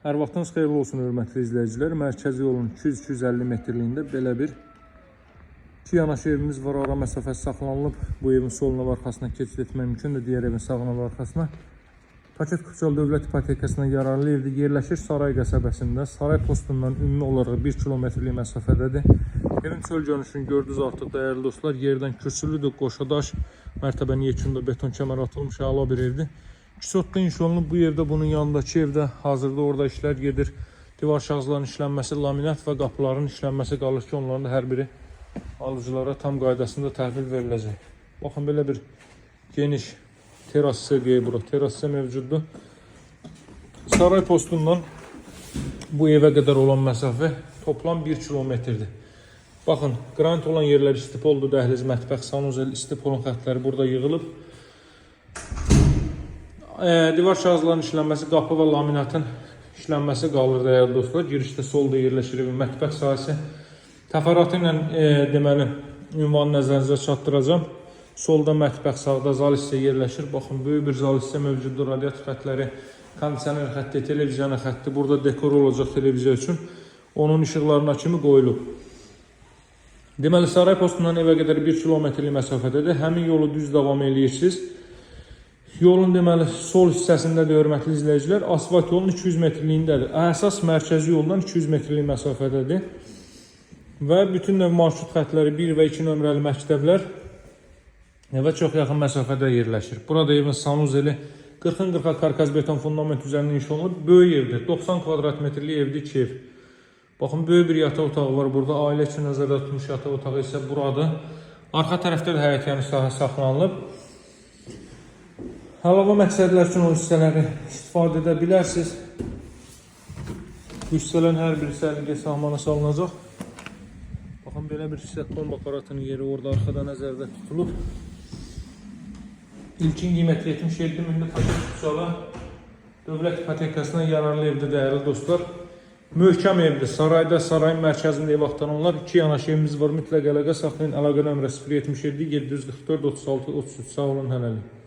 Hər vaxtınız xeyirli olsun hörmətli izləyicilər. Mərkəzi yolun 200-250 metrliyində belə bir iki yanaşı evimiz var. Ara məsafəsi saxlanılıb. Bu evin soluna və arxasına keçid etmək mümkündür. Digər evin sağına və arxasına. Paket Xıpçalı Dövlət İpotekasına yararlı evdə yerləşir Saray qəsəbəsində. Saray postundan ümumi olaraq 1 kilometrlik məsafədədir. Evin çöl görünüşünü gördünüz artıq dəyərli dostlar. Yerdən kürsülüdür, qoşadaş. Mərtəbənin yekunda beton kəmər atılmış əla bir evdir. 2 sotda inşa olunub bu evdə, bunun yanındakı evdə hazırda orada işlər gedir. Divar şahızların işlənməsi, laminat və qapıların işlənməsi qalır ki, onların da hər biri alıcılara tam qaydasında təhvil veriləcək. Baxın belə bir geniş teras hissə bura. Teras hissə mövcuddur. Saray postundan bu evə qədər olan məsafə toplam 1 kilometrdir. Baxın, qranit olan yerlər istipoldur, dəhliz, mətbəx, sanuzel, istipolun xəttləri burada yığılıb. Divar şahızların işlənməsi, qapı və laminatın işlənməsi qalır dəyərli dostlar. Girişdə solda yerləşir evin mətbəx sahəsi. Təfərrüatı ilə deməli ünvanı nəzərinizə çatdıracağam. Solda mətbəx, sağda zal hissə yerləşir. Baxın, böyük bir zal hissə mövcuddur. Radiator xəttləri, kondisioner xətti, televiziyon xətti. Burada dekor olacaq televiziya üçün. Onun işıqlarına kimi qoyulub. Deməli, Saray postundan evə qədər 1 kilometrlik məsafədədir. Həmin yolu düz davam eləyirsiniz. Yolun deməli sol hissəsindədir hörmətli izləyicilər. Asfalt yolun 200 metrliyindədir. Əsas mərkəzi yoldan 200 metrlik məsafədədir. Və bütün növ marşrut xəttləri 1 və 2 nömrəli məktəblər evə çox yaxın məsafədə yerləşir. Burada evin sanuzeli 40-ın 40-a karkaz beton fundament üzərində inşa olunub. Böyük evdir. 90 kvadrat metrlik evdir, iki ev. Baxın, böyük bir yataq otağı var burada. Ailə üçün nəzərdə tutulmuş yataq otağı isə buradır. Arxa tərəfdə də həyətyanı sahə saxlanılıb. Əlavə məqsədlər üçün o hissələri istifadə edə bilərsiniz. Bu hissələrin hər biri səliqə sahmana salınacaq. Baxın, belə bir hissə kombi aparatının yeri orada arxada nəzərdə tutulub. İlkin qiyməti 77 minlik paket Xıpçalı Dövlət ipotekasına yararlı evdə dəyərli dostlar. Möhkəm evdir. Sarayda, sarayın mərkəzində ev axtaranlar iki yanaşı evimiz var. Mütləq əlaqə saxlayın. Əlaqə nömrəsi 077 744 36 33. Sağ olun hələlik.